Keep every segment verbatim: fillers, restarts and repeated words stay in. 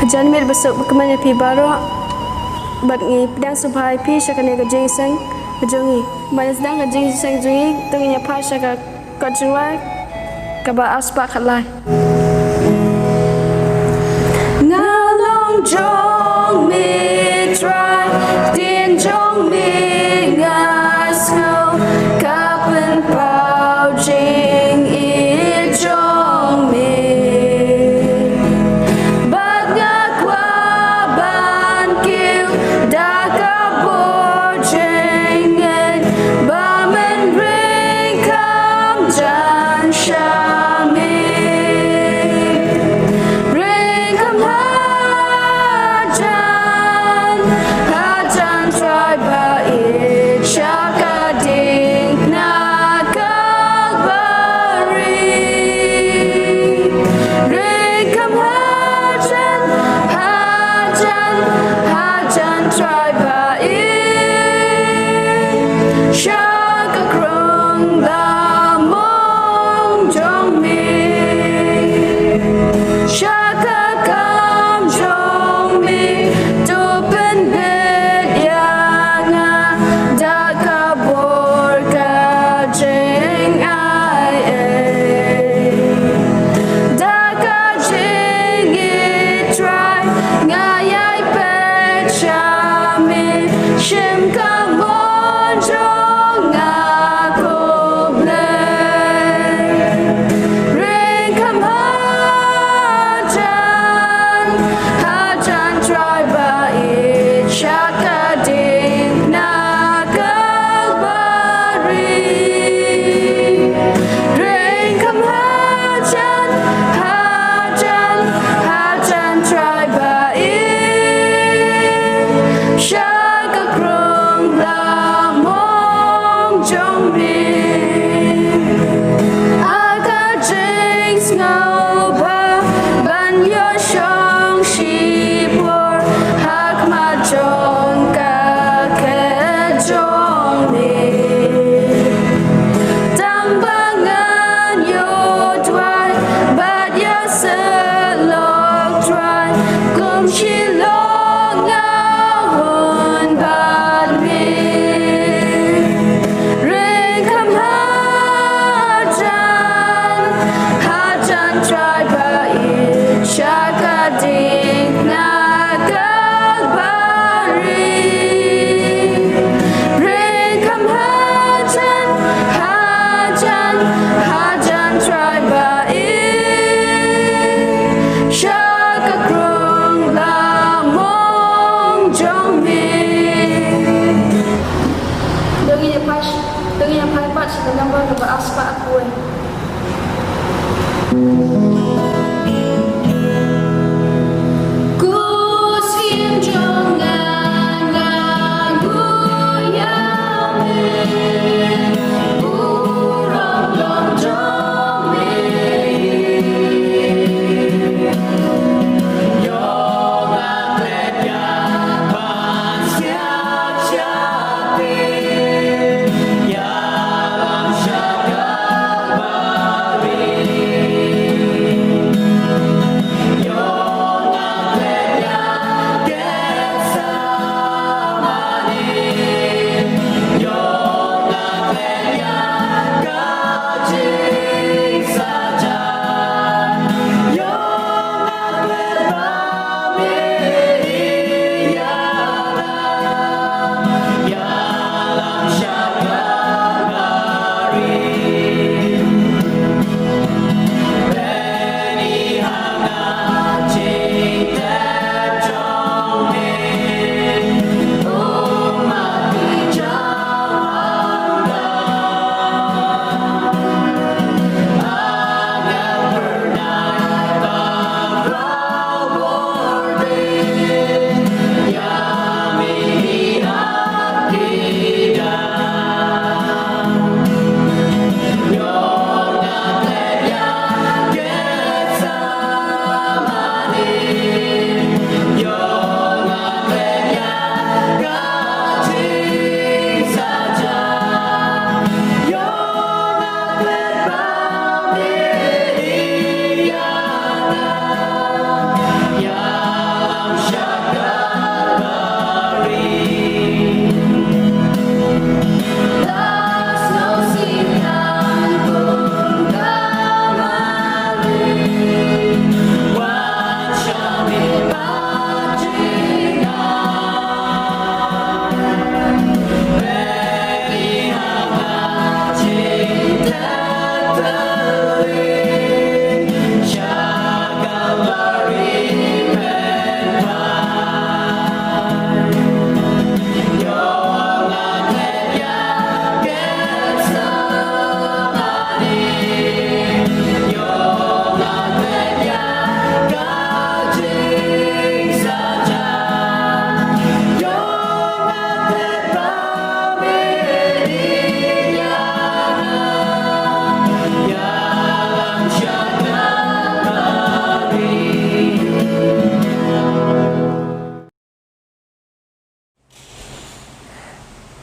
Janmiet basuk bakmen ïa phi baroh. Bad ngi pdiang sngewbha ïa phi sha kane ka jingïaseng ka jong ngi. Ban sdang ka jingïaseng jong ngi, to ngin ïa phai sha ka kot jingrwai kaba ar spah khatlai. Nga long jong me Trai, ktien jong me nga sngew, ka pynpaw jingïeit jong me. Bad nga kwah ban kiew da ka bor jingngeit, ba men ring kham jan sha me. Ring kham hajan, hajan Trai ba ïeit sha ka diengphna Kalbari. Ring kham hajan, hajan, hajan Trai ba ïeit sha ka krung lamong jong me. Sha ka kam jong me, to pynbit ïa nga da ka bor ka jingaiei. Da ka jingïeit Trai nga ïai peit sha me, shim ka mon jong nga ko Blei. Ring kham hajan, hajan Trai ba ïeit sha ka diengphna Kalbari. Ring kham hajan, hajan, hajan Trai ba ïeit sha ka krung lamong jong me. Ha ka jingsngewbha ban ïoh shong shipor ha khmat jong ka khet jong me. Tang ba ngan ïoh duwai bad ïa syllok Trai, kum shilok nga hun bad me. Ring kham hajan, hajan Trai ba ïeit sha ka diengphna Kalbari. Ring kham hajan, hajan, hajan Trai ba ïeit sha ka krung lamong jong me. To ngin ïa phai, to ngin ïa phai pat sha ka number kaba ar spah khatwei.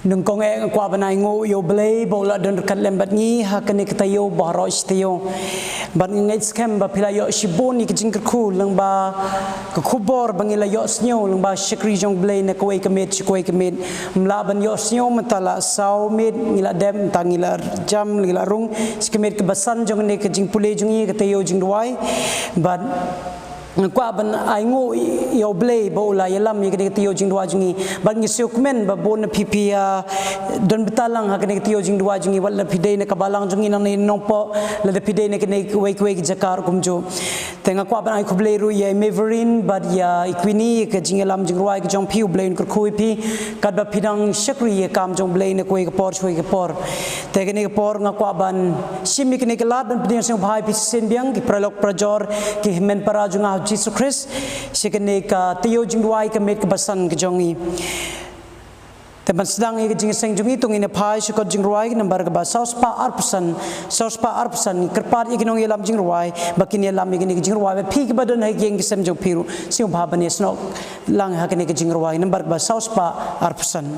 Nyngkong eh nga kwah ban ai nguh ïa U Blei ba u la don ryngkat lem bad ngi ha kane ka taïew baroh shi taïew. Bad nga ngeit skhem ba phi la ïoh shibun ïa ka jingkyrkhu lyngba ka khubor ba ngi la ïohsngew lyngba shakri jong U Blei na kawei ka miet sha kawei ka miet. Ym lah ban ïohsngew mynta la saw miet ngi la dep, mynta ngi la jam, ngi la rung sha ka miet kaba san jong kane ka jingpule jong ngi ka taïew jingduwai. Bad nga kwah ban ai nguh ïa U Blei ba u la ïalam ïa kane ka taïew jingduwai jong ngi. Bad ngi sngewkmen ba bun na phi phi ïa don bynta lang ha kane ka taïew jingduwai jong ngi, wat la phi dei na ka balang jong ngi nangne Nongpoh, lada phi dei na kane kawei kawei ka jaka kumjuh. Te nga kwah ban ai khublei ruh ïa i Maverine bad ïa i Queenie ïa ka jingïalam jingrwai ka jong phi, U Blei un kyrkhu ïa phi katba phi dang shakri ïa ka kam jong U Blei na kawei ka por sha kawei ka por. Te kane ka por nga kwah ban shim ïa kane ka lad ban pdiang sngewbha ïa phi shisien biang ki paralok parajor, ki hynmen para jong nga ha U Jisu Khrist, sha kane ka taïew jingduwai ka miet kaba san ka jong ngi. Te ban sdang ïa ka jingïaseng jong ngi, to ngin ïa phai sha kot jingrwai nambar kaba saw spah arphew san, saw spah arphew san. Ngi kyrpad ïa ki nongïalam jingrwai ba kin ïalam ïa kane ka jingrwai, bad phi kiba don ha ki ïing ki sem jong phi ruh, sngewbha ban ïasnoh lang ha kane ka jingrwai nambar kaba saw spah arphew san.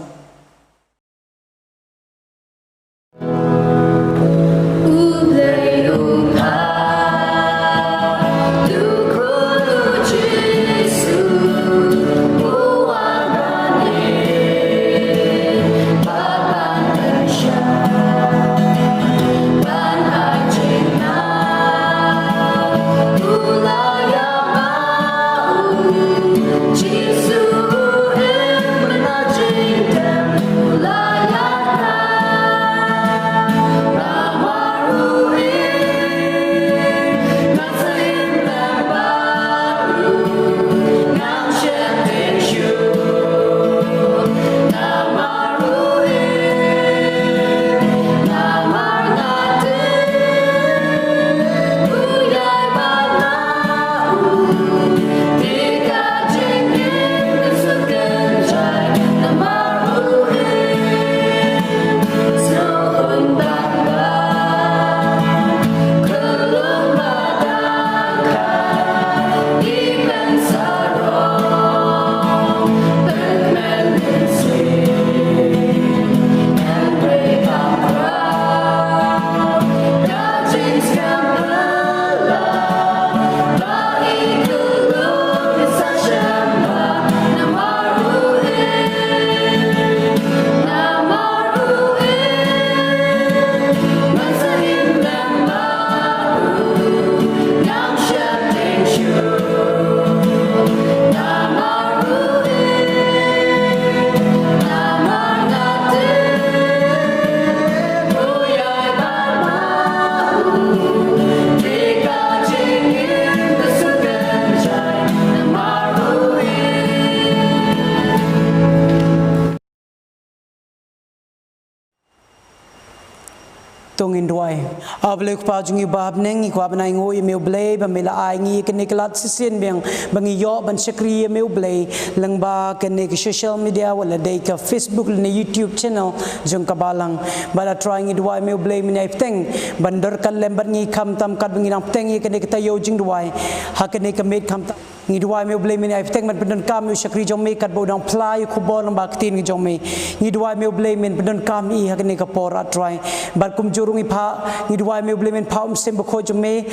To ngin duwai. A Blei Kpa jong ngi ba ha bneng, ngi kwah ban ai nguh ïa me U Blei ba me la ai ngi kane ka lad shisien biang ba ngi ïoh ban shakri ïa me U Blei lyngba kane ka social media, wat la dei ka Facebook lane YouTube channel jong ka balang. Bad A Trai, ngi duwai me U Blei men ai bteng ban don ryngkat lem bad ngi khamtam katba ngi dang bteng ïa kane ka taïew jingduwai ha kane ka miet, khamtam ngi duwai me U Blei men ai bteng ban pyndonkam ïa u shakri jong me katba u dang phla ïa u khubor lyngba ka ktien ka jong me. Ngi duwai me U Blei men pyndonkam ïa i ha kane ka por, A Trai. Bad kumjuh ruh ngi phah, ngi duwai me U Blei men phah u Mynsiem Bakhuid jong me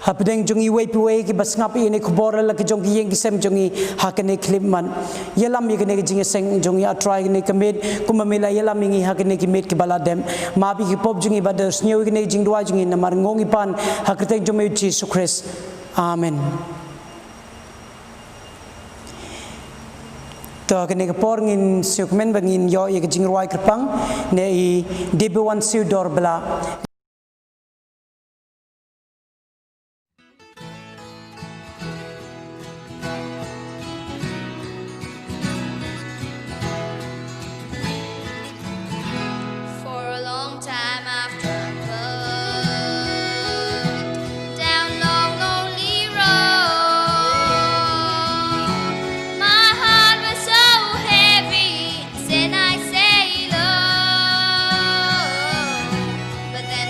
hapdeng jong iwei pa iwei kiba sngap ïa kane ka khubor, la ki jong ki ïing ki sem jong ngi ha kane ka khyllipmat. Ïalam ïa kane ka jingïaseng jong ngi, A Trai, kane ka miet kumba me la ïalam ïa ngi ha kine ki miet kiba la dep. Map ïa ki pop jong ngi bad da sniew ïa kane ka jingduwai jong ngi namar ngi ong ngi pan ha ka kyrteng jong me U Jisu Khrist. Amen. To, kane ka por ngin sngewkmen ba ngin ïoh ïa ka jingrwai kyrpang na i Debiwan Siewdor Blah. For a long time I've traveled down long, lonely road. My heart was so heavy, then I say, Lord, but then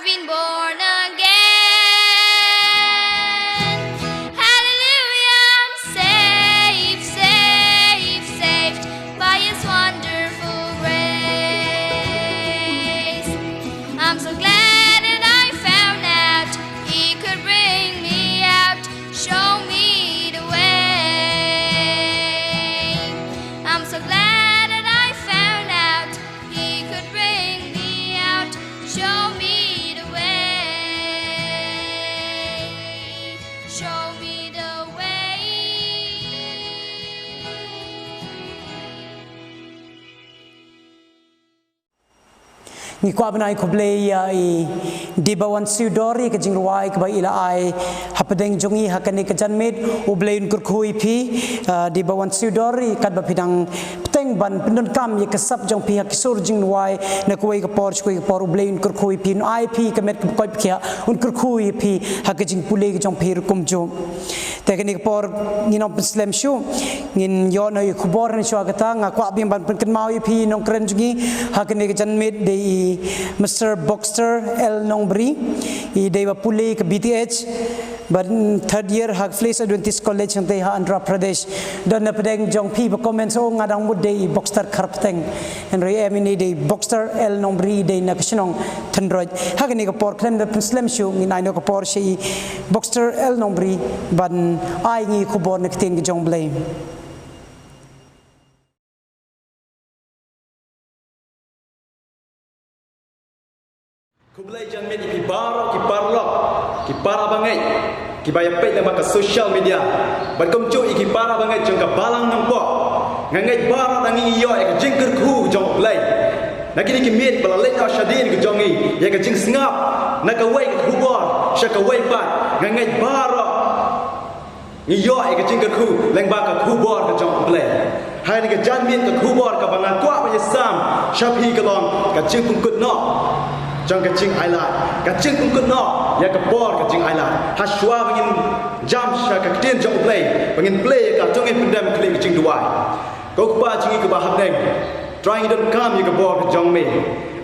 been born again. Hallelujah, I'm saved, saved, saved by His wonderful grace. I'm so glad that I found out He could bring me out, show me the way. I'm so glad that I found out He could bring me out, show me the way, show me the way. Ngi kwah ban ai khublei ïa i Deibawansiu Dor ïa ka jingrwai kaba i la ai hapdeng jong i ha kane ka janmiet. U Blei un kyrkhu ïa phi, ah, Deibawansiu Dor, ïa katba phi dang bteng ban pyndonkam ïa ka sap jong phi ha ki sur jingrwai na kawei ka por sha kawei ka por. U Blei un kyrkhu ïa phi, un ai phi ka met kaba koit ba khiah, un kyrkhu ïa phi ha ka jingpule ka jong phi ruh kumjuh. Te kane ka por ngin ym pynslem shuh, ngin ïoh noh ïa ka khubor. Hynrei shuwa kata nga kwah biang ban pynkynmaw ïa phi nongkren jong ngi ha kane ka janmiet, dei i Mister Boxer L Nongbri, i dei ba pule ka B Th, bad third year ha ka Flash Adventist College hangtei ha Andhra Pradesh. Don na pdeng jong phi ba comment, oh, nga dang mut dei i Boxer Kharpteng. Hynrei em, ine i dei Boxer L Nongbri, i dei na ka shnong Thynroit. Ha kane ka por khlem da pynslem shuh ngin ai noh ka por sha i Boxer L Nongbri ban ai ngi khubor na ka ktien ka jong U Blei. Khublei janmiet ïa phi baroh ki paralok, ki para bangeit kiba ïa peit lyngba ka social media, bad kumjuh ïa ki para bangeit jong ka Balang Nongpoh. Nga ngeit baroh na ngi ngi ïoh ïa ka jingkyrkhu jong U Blei na kine ki miet ba la leit noh shadien ka jong ngi, ïa ka jingsngap na kawei ka khubor sha kawei pat. Nga ngeit baroh ngi ïoh ïa ka jingkyrkhu lyngba ka khubor ka jong U Blei. Ha kane ka janmiet ka khubor kaba nga kwah ban ïasam sha phi ka long ka jingpynkut noh jong ka jingailad, ka jingpynkut noh ïa ka por ka jingailad. Ha shuwa ba ngin jam sha ka ktien jong U Blei, ba ngin plie ïa ka, to ngin pyndem khlieh ka jingduwai. Ko Kpa jong ngi kaba ha bneng, Trai ngi donkam ïa ka bor ka jong me.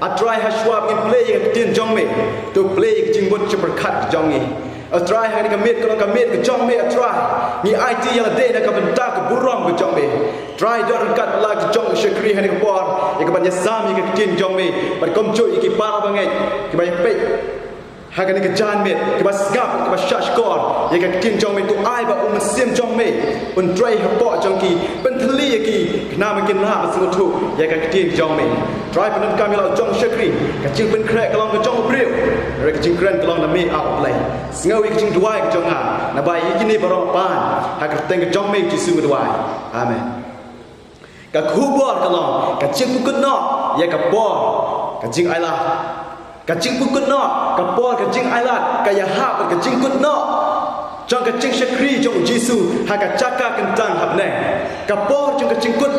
A Trai, ha shuwa ba ngin plie ïa ka ktien jong me, to plie ïa ka jingmut jingpyrkhat ka jong ngi. A Trai, ha kane ka miet ka long ka miet ka jong me, A Trai. Ngi aiti ïa lade na ka bynta ka burom ka jong me. Trai, don ryngkat la ka jong u shakri ha kane ka por ïa kaban ïasam ïa ka ktien jong me, bad kumjuh ïa ki para bangeit kiba ïa peit ha kane ka janmiet, kiba sngap, kiba shahshkor ïa ka ktien jong me. To ai ba U Mynsiem jong me un trei hapoh jong ki, pynthylli ïa ki, khnang ba kin lah ban sngewthuh ïa ka ktien jong me. Trai, pyndonkam ïa la u jong u shakri, ka jingpynkhreh ka long ka jong u briew, hynrei ka jingkren ka long na me, A U Blei. Sngew ïa ka jingduwai ka jong nga, naba ïa kine baroh ban, ha ka kyrteng ka jong me Jisu nga duwai. Amen. Ka khubor ka long ka jingpynkut noh ïa ka por ka jingailad. Ka jingpynkut noh ka por ka jingailad ka ïahap bad ka jingkut noh jong ka jingshakri jong U Jisu ha ka jaka kyntang ha bneng. Ka por jong ka jingkut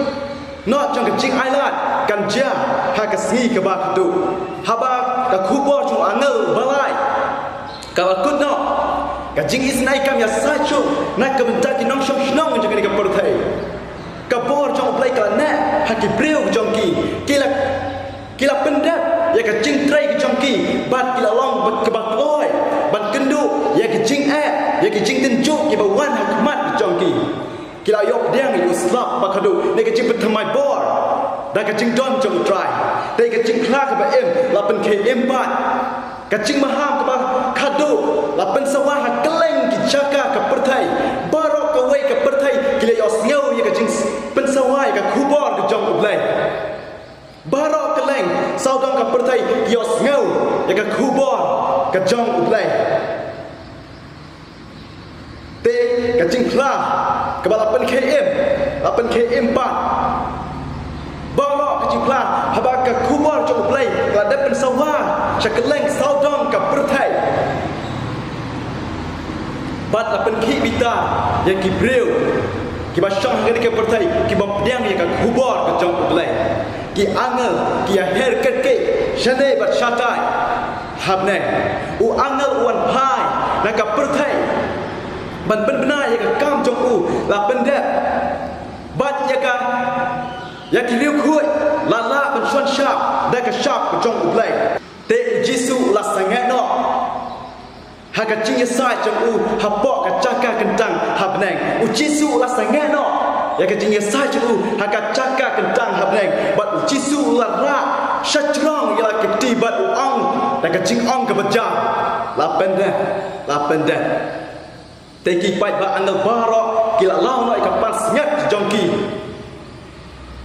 noh jong ka jingailad kan jia ha ka sngi kaba khatduh, haba ka khubor jong u angel uba lai ka la kut noh. Ka jingisynei kam ïasaid shuh na ka bynta ki nongshong shnong jong kane ka pyrthei. Ka bor jong U Blei ka la neh ha ki briew jong ki. Ki la, ki la pyndep ïa ka jingtrei ka jong ki, bad ki la long ba, kaba kloi ban kynduh ïa ki jingeh, ïa ki jingtynjuh kiba wan ha khmat ka jong ki. Ki la ïoh pdiang ïa u slap ba khatduh, ne ka jingpynthymmai bor da ka jingdon jong U Trai. Te ka jingphla kaba im la pynkhie im pat. Ka jingmaham kaba khatduh la pynsawa ha kylleng ki jaka ka pyrthei. Baroh kawei ka pyrthei ki la ïohsngew ïa ka jingpynsawa ïa ka khubor ka jong U Blei. Baroh kylleng sawdong ka pyrthei ki ïohsngew ïa ka khubor ka jong U Blei. Te ka jingphla kaba la pynkhie im, la pynkhie im pat. Baroh ka jingphla haba ka khubor jong U Blei ka la dep pynsawa sha kylleng sawdong ka pyrthei. Bad la pynkhie bitar ïa ki briew kiba shong ha kane ka pyrthei, kiba pdiang ïa ka khubor ka jong U Blei. Ki angel ki ïaher kyrkieh shane bad shatai ha bneng. U angel u wan phai na ka pyrthei ban pynbna ïa ka kam jong u la pyndep. Bad ïa ka, ïa ki riewkhuid la lah ban shon shap da ka shap ka jong U Blei. Te U Jisu u la sangeh noh Ha ka jingïasaid jong u hapoh ka jaka kyntang ha bneng, u Jisu u la sangeh noh ïa ka jingïasaid jong u ha ka jaka kyntang ha bneng. Bad u Jisu u la rah shajrong ïa la ka kti bad u ong da ka jingong kaba jam, "La pyndep, la pyndep." Te ki paidbah angel baroh ki la law noh ïa ka pansngiat jong ki.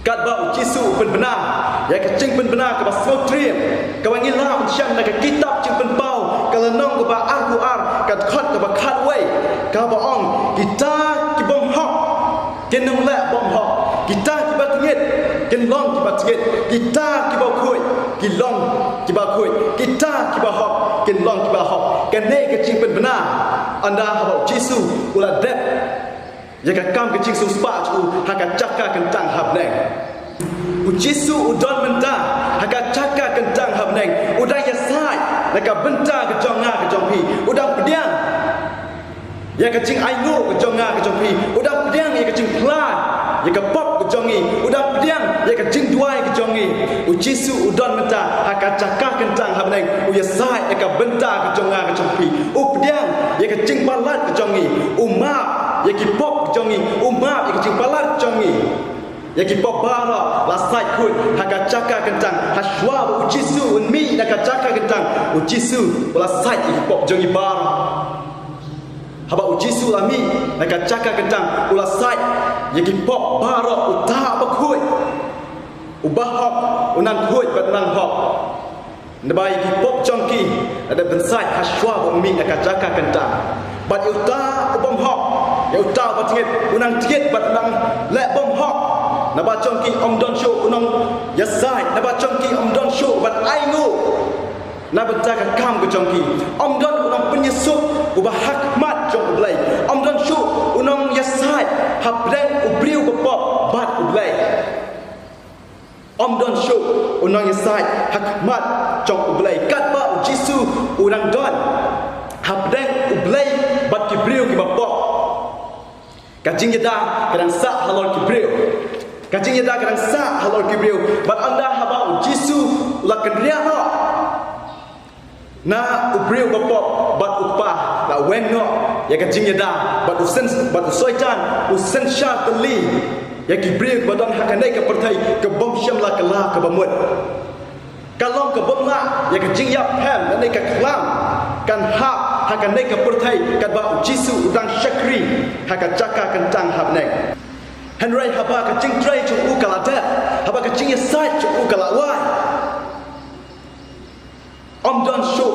Katba u Jisu u pynbna ïa ka jingpynbna kaba sngewtriem, kaba ngi lah ban shem na ka kitab Jingpynpaw ka lynnong kaba arphew ar, ka dkhot kaba khatwei, kaba ong, "Kita ki bym hok kin ym leh bym hok, kita kiba tngit kin long kiba tngit, kita kiba khuid kin long kiba khuid, kita kiba hok kin long kiba hok." Kane ka jingpynbna, ynda haba u Jisu u la dep ïa ka kam ka jingsiewspah jong u ha ka jaka kyntang ha bneng. U Jisu u don mynta ha ka jaka kyntang ha bneng, u dang ïasaid na ka bynta ka jong nga ka jong phi, u dang pdiang ïa ka jingainguh ka jong nga ka jong phi, u dang pdiang ïa ka jingphla ïa ka pop ka jong ngi, u dang pdiang ïa ka jingduwai ka jong ngi. U Jisu u don mynta ha ka jaka kyntang ha bneng, u ïasaid ïa ka bynta ka jong nga ka jong phi, u pdiang ïa ka jingpalat ka jong ngi, u map ïa ki pop ka jong ngi, u map ïa ka jingpalat ka jong ngi. Ïa ki pop baroh la said khuid ha ka jaka kyntang. Hashwa ba u Jisu un mih na ka jaka kyntang, u Jisu u la said ïa ki pop jong ngi baroh. Haba u Jisu u la mih na ka jaka kyntang, u la said ïa ki pop baroh, uta uba khuid, uba hok, u nang khuid bad u nang hok. Naba ïa ki pop jong ki la dep ban said hashwa ba u mih na ka jaka kyntang. Bad ïa uta u bym hok, ïa uta uba tngit, u nang tngit bad u nang leh bym hok. Naba jong ki ym don shuh u nongïasaid, naba jong ki ym don shuh ban ainguh na bynta ka kam ka jong ki. Ym don u nongpynïasuk uba ha khmat jong U Blei. Ym don shuh u nongïasaid hapdeng u briew ba pop bad U Blei. Ym don shuh u nongïasaid ha khmat jong U Blei katba u Jisu u dang don hapdeng U Blei bad ki briew kiba pop. Ka jingïada ka dang sah halor ki briew. Ka jingïada ka dang sah halor ki briew. Bad ynda haba u Jisu u la kynriah noh na u briew ba pop bad u kpa, la weng noh ïa ka jingïada, bad u syn, bad u Soitan u synshar tylli ïa ki briew ba don ha kane ka pyrthei ka bym shym la kylla kaba mut. Ka long ka bym lah ïa ka jingïap hem lane ka khlam kan hap ha kane ka pyrthei katba u Jisu u dang shakri ha ka jaka kyntang ha bneng. Hynrei haba ka jingtrei jong u ka la dep, haba ka jingïasaid jong u ka la wai, ym don shuh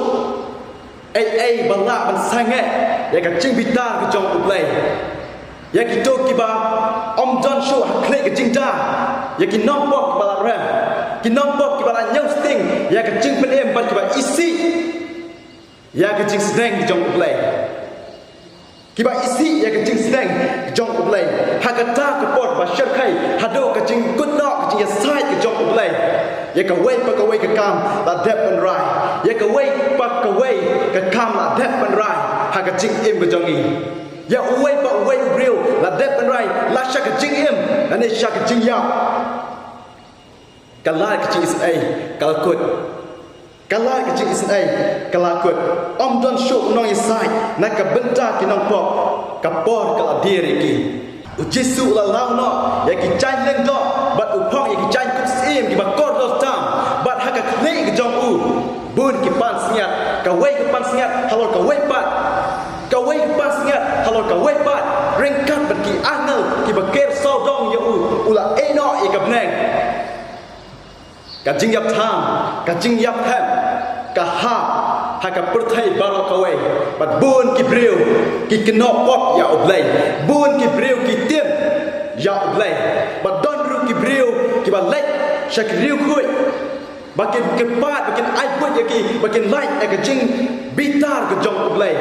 ei ei ba lah ban sangeh ïa ka jingbitar ka jong U Blei. Ïa kito kiba ym don shuh ha khlieh ka jingda, ïa ki nongpop kiba la rem, ki nongpop kiba la ñiewsting ïa ka jingpynim bad kiba isih ïa ka jingsneng jong U Blei. Kiba isih ïa ka jingsneng jong U Blei. Ha kata ka por ba shyrkhei haduh ka jingkut noh ka jingïasaid ka jong U Blei, ïa kawei pa kawei ka kam la dep ban rai. Ïa kawei pa kawei ka kam la dep ban rai ha ka jingim ka jong ngi. Ïa uwei pa uwei u briew la dep ban rai, la sha ka jingim lane sha ka jingïap. Ka lad ka jingisynei ka la kut. Ka lad ka jingisynei ka la kut. Ym don shuh u nongïasaid na ka bynta ki nongpop. Ka por ka la dier ïa ki. U Jisu u la law noh ïa ki jaiñ lyngdoh bad u phong ïa ki jaiñ kut syiem kiba kordor tam. Bad ha ka khlieh ka jong u, bun ki pansngiat, kawei ka pansngiat halor kawei pat, kawei ka pansngiat halor kawei pat, ryngkat bad ki angel kiba ker sawdong ïa u, u la ïeh noh ïa ka bneng. Ka jingïap tham, ka jingïap hem ka hap ha ka pyrthei baroh kawei. Bad bun ki briew ki kynnoh pop ïa U Blei, bun ki briew ki tim ïa U Blei. Bad don ruh ki briew kiba leit sha ki riewkhuid ba kin kyrpad, ba kin ai buit ïa ki, ba kin lait ïa ka jingbitar ka jong U Blei.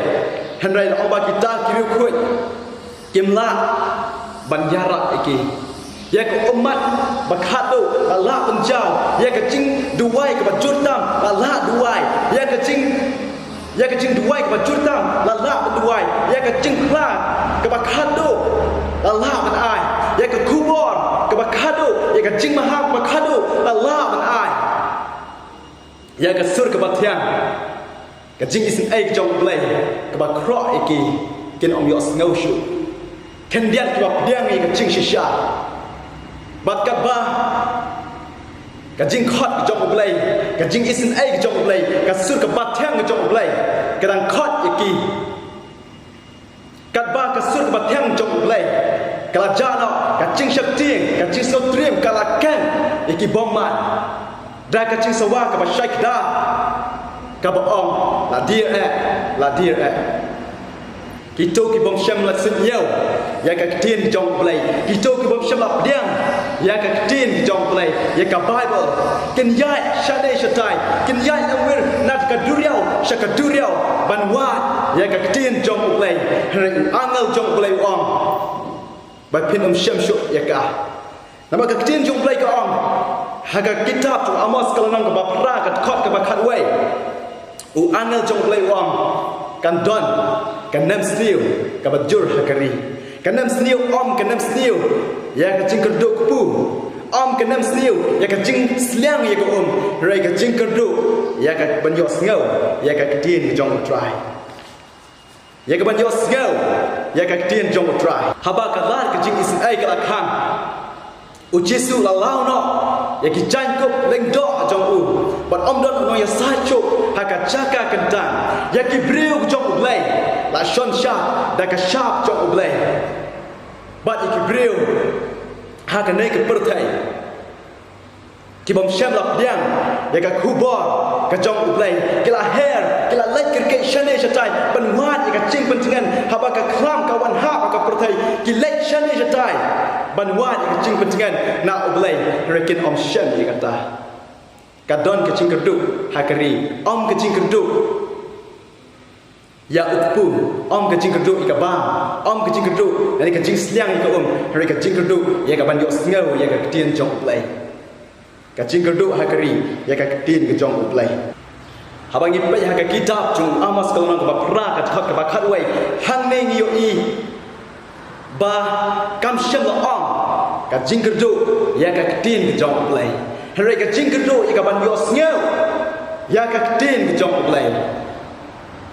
Hynrei la ong ba kita ki riewkhuid kim lah ban ïarap ïa ki. Ïa ka ummat ba khadduh la lah ban jaw, ïa ka jingduwai kaba jur tam la lah duwai, ïa ka jing, ïa ka jingduwai kaba jur tam la lah ban duwai, ïa ka jingphla kaba khadduh la lah ban ai, ïa ka khubor kaba khadduh, ïa ka jingmaham kaba khadduh la lah ban ai. Ïa ka sur kaba thiang, ka jingisynei ka jong U Blei Ba khroh ïa ki, kin ym ïohsngew shuh. Khyndiat kiba pdiang ïa ka jingshisha. Bad katba ka jingkhot ka jong U Blei, ka jingisynei ka jong U Blei, ka sur kaba thiang ka jong U Blei, ka dang khot ïa ki. Katba ka sur kaba thiang jong U Blei ka la jah noh, ka jingsheptieng, ka jingsngewtriem ka la khein ïa ki bymman da ka jingsawa kaba shai kdar, kaba ong, la dier eh, la dier eh. Kito ki bym shym la suidñiew ïa ka ktien jong U Blei, kito ki bym shym la pdiang ïa ka ktien jong U Blei, ïa ka Baibl, kin ïaid shane shatai, kin ïaid lymwir na ka duriaw sha ka duriaw ban wad ïa ka ktien jong U Blei. Hynrei u angel jong U Blei u ong ba phin ym shem shuh ïa ka. Namar ka ktien jong U Blei ka ong ha ka kitab jong u Amos ka lynnong kaba phra ka dkhot kaba khatwei. U angel jong U Blei u ong, kan don ka nemsniew kaba jur ha ka ri. Ka nemsniew, ym ka nemsniew ïa ka jingkyrduh kpu, ym ka nemsniew ïa ka jingsliang ïa ka um, hynrei ka jingkyrduh ïa ka ban ïohsngew ïa ka ktien jong U Trai. Ïa ka ban ïohsngew ïa ka ktien jong U Trai. Haba ka lad ka jingisynei ka la khang, U Jisu u la law noh ïa ki jaiñkup lyngdoh jong u, bad ym don u nongïasaid shuh ha ka jaka kyntang. Ïa ki briew jong U Blei la shon shad da ka shap jong U Blei. Bad ïa ki briew ha kane ka pyrthei ki bym shym la pdiang ïa ka khubor ka jong U Blei, ki la her, ki la leit kyrkieh shane shatai ban wad ïa ka jingpyntngen. Haba ka khlam ka wan ha ka pyrthei, ki leit shane shatai ban wad ïa ka jingpyntngen na U Blei, hynrei kin ym shem ïa kata. Ka don ka jingkyrduh ha ka ri, ym ka jingkyrduh ïa u kpu, ym ka jingkyrduh ïa ka bam, ym ka jingkyrduh ïa ka jingsliang ïa ka um, hynrei ka jingkyrduh ïa ka ban ïohsngew ïa ka ktien jong U Blei. Ka jingkyrduh ha ka ri ïa ka ktien ka jong U Blei. Haba ngi peit ha ka kitab jong u Amos ka lynnong kaba phra ka dkhot kaba khatwei, hangne ngi ïohi ba kam shym la ong ka jingkyrduh ïa ka ktien ka jong U Blei, hynrei ka jingkyrduh ïa ka ban ïohsngew ïa ka ktien ka jong U Blei.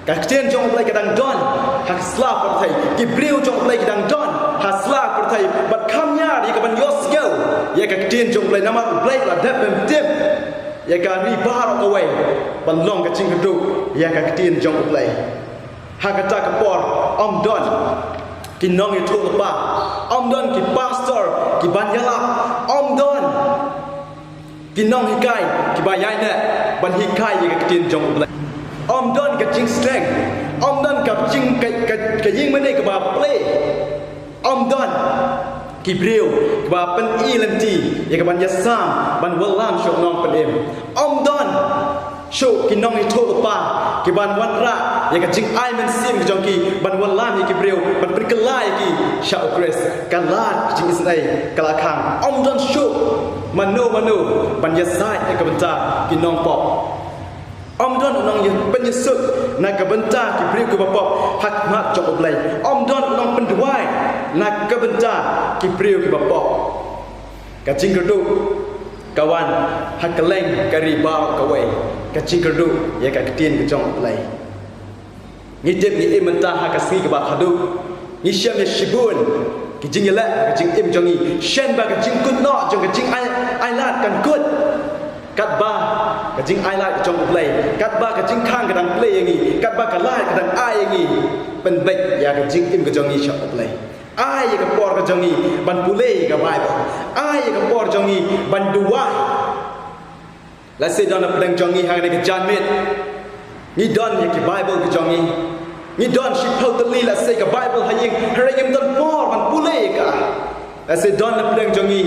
Ka ktien jong U Blei ka dang don ha ka sla pyrthei, ki briew jong U Blei ki dang don ha sla pyrthei, bad kam ñiar ïa ka ban ïohsngew ïa ka ktien jong U Blei, namar U Blei la dep ban tip ïa ka ri baroh kawei ban long ka jingkyrduh ïa ka ktien jong U Blei. Ha kata ka por ym don ki nongïathuhlypa, ym don ki pastor ki ban ïalap, ym don ki nonghikai kiba ïaineh ban hikai ïa ka ktien jong U Blei. Ym don ka jingsneng, ym don ka jing ka, ka, ka ïing mane kaba plie. Ym don ki briew kiba pyni lynti ïa ka ban ïasam ban wallam sha u nongpynim. Ym don shuh ki nongïathuhlypa ki ban wanrah ïa ka jingai mynsiem ka jong ki ban wallam ïa ki briew, ban pynkylla ïa ki sha U Khrist. Ka lad ka jingisynei ka la khang. Ym don shuh mano mano ban ïasaid na ka bynta ki nongpop. Ym don u nongïapynïasuk na ka bynta ki briew kiba pop ha khmat jong U Blei. Ym don u nongpynduwai na ka bynta ki briew kiba pop. Ka jingkyrduh ka wan ha kylleng ka ri baroh kawei, ka jingkyrduh ïa ka ktien ka jong U Blei. Ngi tip ngi im mynta ha ka sngi kaba khadduh, ngi shem ïa shibun ki jingïaleh ha ka jingim jong ngi, shen ba ka jingkut noh jong ka jingai, ailad kan kut. Katba ka jingailad ka jong U Blei, katba ka jingkhang ka dang plie ïa ngi, katba ka lad ka dang ai ïa ngi, pynbeit ïa ka jingim ka jong ngi sha U Blei. Ai ïa ka por ka jong ngi ban pule ïa ka Baibl. Ai ïa ka por jong ngi ban duwai. Lehse don na pdeng jong ngi hangne ka janmiet ngi don ïa ka Baibl ka jong ngi. Ngi don shiphew tylli lehse ka Baibl ha ïing, hynrei ngim don por ban pule ïa ka. Lehse don na pdeng jong ngi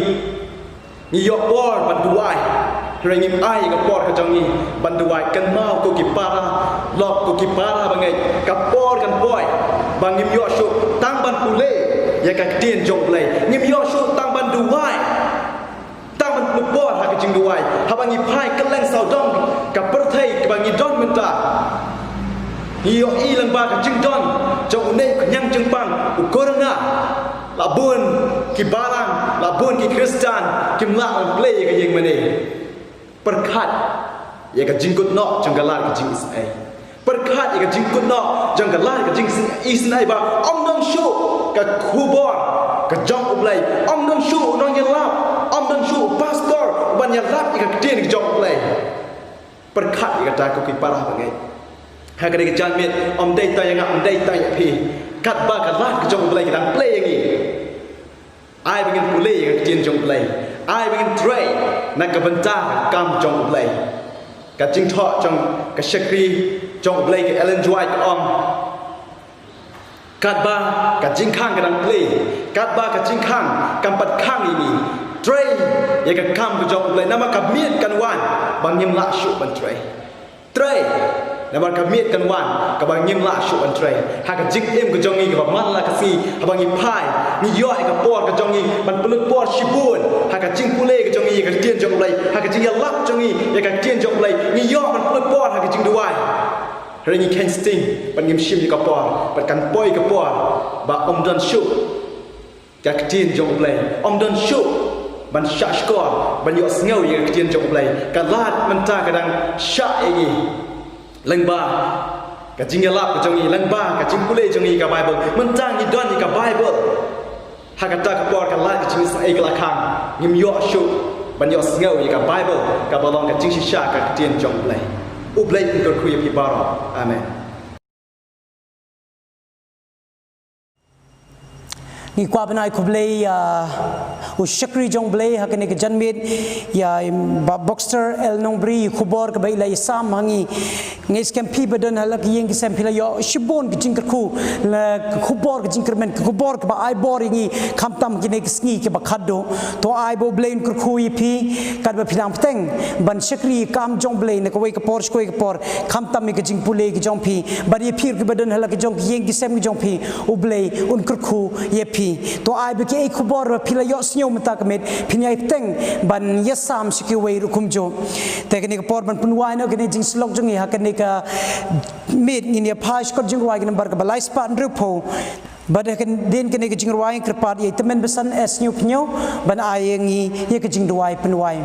ngi ïoh por ban duwai, hynrei ngim ai ïa ka por ka jong ngi ban duwai. Kynmaw ko ki para lok, ko ki para bangeit, ka por kan poi ba ngim ïoh shuh tang ban pule ïa ka ktien jong U Blei, ngim ïoh shuh tang ban duwai, tang ban pynlupor ha ka jingduwai. Haba ngi phai kylleng sawdong ka pyrthei kaba ngi don mynta, ngi ïohi lyngba ka jingdon jong une u khñiang jingpang, u corona. La bun ki balang, la bun ki Khristan kim lah ban plie ïa ka ïing mane. Pyrkhat ïa ka jingkut noh jong ka lad ka jingisynei. Pyrkhat ïa ka jingkut noh jong ka lad ka jingsngew isnei ba ym don shuh ka khubor ka jong U Blei, ym don shuh u nongïalap, ym don shuh u pastor ban ïalap ïa ka ktien ka jong U Blei. Pyrkhat ïa kata ko ki para bangeit. Ha kane ka janmiet ym dei tang ïa nga, ym dei tang ïa phi. Katba ka lad ka jong U Blei ka dang plie ïa ngi. Ai ba ngin pule ïa ka ktien jong U Blei. Ai ba ngin trei na ka bynta ka kam jong U Blei. Ka jingthoh jong ka shakri jong U Blei ka Ellen G. White ka ong, katba ka jingkhang ka dang plie, katba ka jingkhang kam pat khang ïa ngi, trei ïa ka kam ka jong U Blei, namar ka miet kan wan ba ngim lah shuh ban trei. Trei. Namar ka miet kan wan kaba ngim lah shuh ban trei. Ha ka jingim ka jong ngi kaba man la ka sngi, haba ngi phai, ngi ïoh ïa ka por ka jong ngi ban pynlut por shibun ha ka jingpule ka jong ngi ïa ka ktien jong U Blei, ha ka jingïalap jong ngi ïa ka ktien jong U Blei, ngi ïoh ban pynlut por ha ka jingduwai. Hynrei ngi kheiñ sting bad ngim shim ïa ka por, bad kan poi ka por ba ym don shuh ka ktien jong U Blei, ym don shuh ban shahshkor, ban ïohsngew ïa ka ktien jong U Blei. Ka lad mynta ka dang shah ïa ngi lyngba ka jingïalap ka jong ngi, lyngba ka jingpule jong ngi ka Baibl. Mynta ngi don ïa ka Baibl. Ha kata ka por ka lad ka jingïaseng ei ka la khang, ngim ïoh shuh ban ïohsngew ïa ka Baibl kaba long ka jingshisha ka ktien jong U Blei. U Blei un kyrkhu ïa phi baroh. Amen. Ngi kwah ban ai khublei ïa u shakri jong U Blei ha kane ka janmiet, ïa i Bah Boxer L. Nongbri, ïa i khubor kaba i la ïasam ha ngi. Nga ngeit skhem phi ba don ha la ki ïing ki sem phi la ïoh shibun ka jingkyrkhu, la ka khubor ka jingkyrmen, ka khubor kaba ai bor ïa ngi khamtam kine ki sngi kiba khatduh. To ai ba U Blei un kyrkhu ïa phi katba phi nang bteng ban shakri ïa ka kam jong U Blei na kawei ka por sha kawei ka por, khamtam ïa ka jingpule ka jong phi. Bad ïa phi ruh kiba don ha la ka jong ki ïing ki sem ka jong phi, U Blei un kyrkhu ïa phi. To ai ba kiei ki khubor ba phi la ïohsngew mynta ka miet phin ïai bteng ban ïasam sha kiwei ruh kumjuh. Te kane ka por ban pynwai noh kane ka jingsyllok jong ngi ha kane ka miet ngin ïa phai sha ka jingrwai ka nambar kaba lai spah hynriewphew. Bad ha ka dien kane ka jingrwai kyrpad ïa i Tymmen Basan S. Hynñiewphew ban ai ïa ngi ïa ka jingduwai pynwai.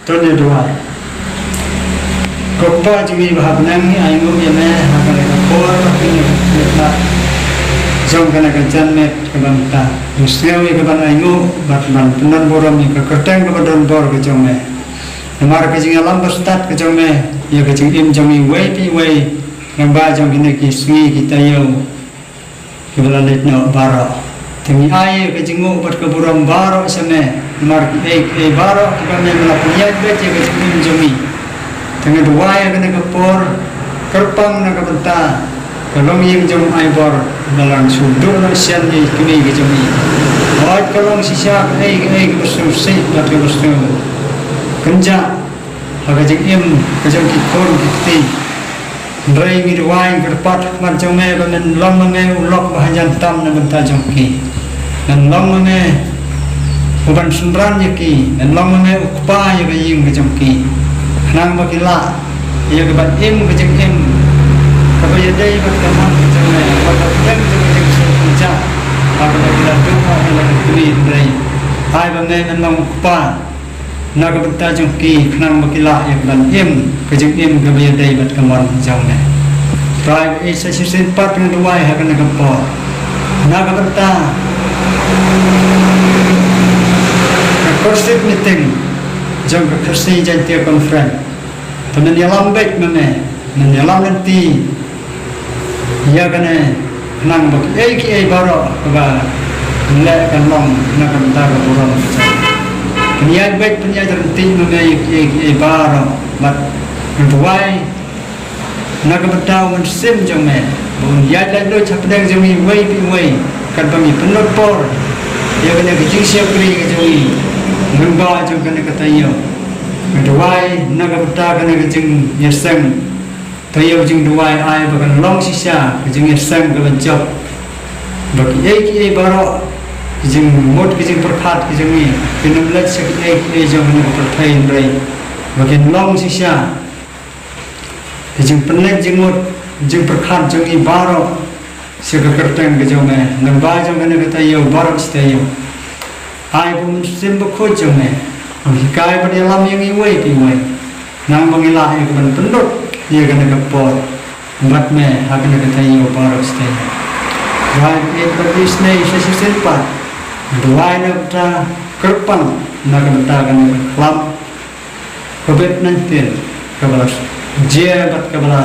Don ïa duwai. Ko Kpa jong ngi ba ha bneng, ngi ainguh ïa me ha kane ka por, ha kane ka por jong kane ka janmiet kaba mynta. Ngi sngew ïa kaban ainguh bad ban pyndonburom ïa ka kyrteng kaba donbor ka jong me. Namar ka jingïalam bastad ka jong me ïa ka jingim jong ngi iwei pa iwei, lyngba jong kine ki sngi ki taïew kiba la leit noh baroh. Te ngi ai ka jingnguh bad ka burom baroh sha me, namar kiei kiei baroh kiba me la pynïaid beit ïa ka jingim jong ngi. Te nga duwai ha kane ka por, kyrpang na ka bynta ka longïing jong Aibor, ba la shu duh noh shen ïa i kmie ka jong ngi. Hooid ka long shisha kaei kaei kaba sngewsih bad kaba sngewkynjah ha ka jingim ka jong ki khun ki kti. Hynrei ngi duwai, ngi kyrpad ha khmat jong me ba men long ma me u lok ba hajan tam na bynta jong ki. Men long ma me u ban synran ïa ki, men long ma me u kpa ïa ka ïing ka jong ki. Khnang ba ki lah ïa ka ban im ka jingim kaba ïadei bad ka mon ka jong me, bad ka pdeng jong ka jingsngewsih ha kaba ki la duh ha ka la ka kmie, hynrei ai ba me men long u kpa na ka bynta jong ki, khnang ba ki lah ïa ka ban im ka jingim kaba ïadei bad ka mon jong me. Trai ba ïeit sa shisien pat nga duwai ha kane ka por na ka bynta ka Khyrsit meeting jong ka Khasi Jaintia Conference. Te men ïalam beit ma me, men ïalam lynti ïa kane, khnang ba kiei kiei baroh kaba leh kan long na ka bynta ka burom ka jong me. Pynïaid beit, pynïaid ryntih ma me ïa kiei kiei baroh, bad nga duwai na ka bynta u Mynsiem jong me ba un ïaid laitluid hapdeng jong ngi iwei pa iwei, katba ngi pynlut por ïa kane ka jingshakri ka jong ngi lyngba jong kane ka taïew. Nga duwai na ka bynta kane ka jingïaseng taïew jingduwai, ai ba kan long shisha ka jingïaseng kaba jop, ba kiei kiei baroh ki jingmut ki jingpyrkhat ki jong ngi kin ym leit sha kiei kiei jong kane ka pyrthei, hynrei ba kin long shisha ki jingpynleit jingmut jingpyrkhat jong ngi baroh sha ka kyrteng ka jong me, lyngba jong kane ka taïew baroh shi taïew. Ai ba u Mynsiem Bakhuid jong me un hikai bad ïalam ïa ngi iwei pa iwei, khnang ba ngi lah ïa ka ban pynlut ïa kane ka por bad me ha kane ka taïew baroh shi taïew. Duwai ba ïeit bad isynei sa shisien pat. Duwai na ka bynta, kyrpang na ka bynta kane ka khlam Covid nineteen kaba la jia bad kaba la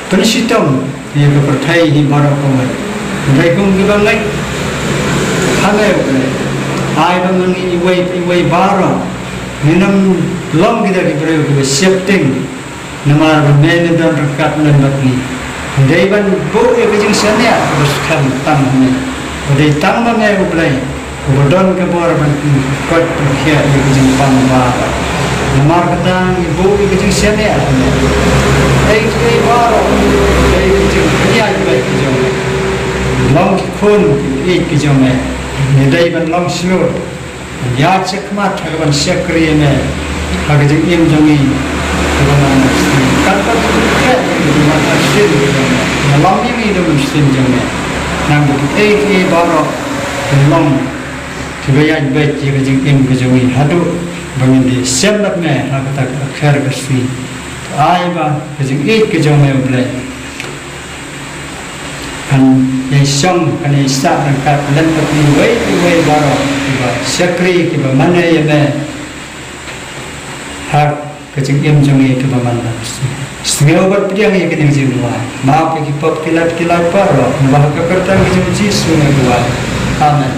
pynshitom ïa ka pyrthei hi baroh kawei. Hynrei kum kiba ngeit ha me, U Blei, ai ba ma ngi iwei pa iwei baroh ngin ym long kita ki briew kiba sheptieng, namar ba me me don ryngkat lem bad ngi. Dei ban buh ïa ka jingshaniah kaba skhem tang ha me. Ba dei tang ma me, U Blei, uba don ka bor ban pynkoit pynkhiah ïa ka jingpang baroh. Namar kata ngi buh ïa ka jingshaniah ha me. Ei ei baroh, ei ka jingpynïaid beit ka jong me. Long ki khun ki ïeit ki jong me. Ngi dei ban long shlur, ïaid shakhmat ha kaban shakri ïa me ha ka jingim jong ngi kaba man la ka sngi. Katba ngi khreh ïa ka jingman la ka sngi jong me, ïalam ïa ngi da u Mynsiem jong me, khnang ba kiei kiei baroh kin long kiba ïaid beit ïa ka jingim ka jong ngi haduh ba ngin ïashem bad me ha kata ka kher ka sngi. Ai ba ka jingïeit ka jong me, U Blei, kan ïashong, kan ïasah ryngkat lem bad ngi iwei pa iwei baroh kiba shakri, kiba mane ïa me ha ka jingim jong ngi kaba man la ka sngi. Sngew bad pdiang ïa kane ka jingduwai. Map ïa ki pop ki lait ki lait baroh, naba ha ka kyrteng ka jong U Jisu ngi duwai. Amen.